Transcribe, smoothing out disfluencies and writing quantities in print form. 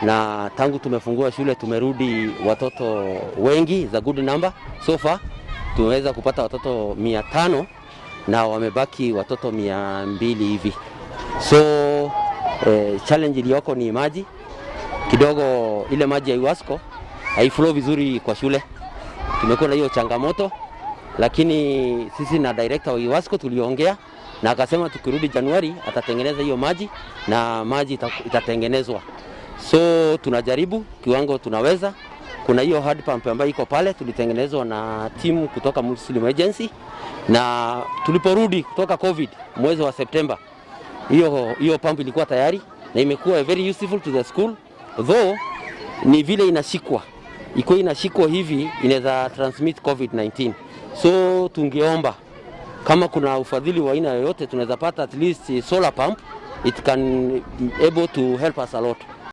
Na tangu tumefungua shule tumerudi watoto wengi, za good number so far. Tumeweza kupata watoto 500 na wamebaki watoto 200 hivi. So challenge iliyoko ni maji kidogo, ile maji ya Iwasco haiflow vizuri kwa shule. Tumekuwa na hiyo changamoto, lakini sisi na director wa Iwasco tuliongea na akasema tukirudi Januari atatengeneza hiyo maji na maji itatengenezwa. So tunajaribu kiwango tunaweza. Kuna hiyo hand pump ambayo iko pale tulitengenezwa na timu kutoka Muslim Agency, na tuliporudi kutoka COVID mwezi wa Septemba, hiyo pump ilikuwa tayari na imekuwa very useful to the school, though ni vile inashikwa, iko inashikwa hivi inaweza transmit COVID-19. So tungeomba kama kuna ufadhili wa aina yoyote tunaweza pata at least solar pump, it can able to help us a lot.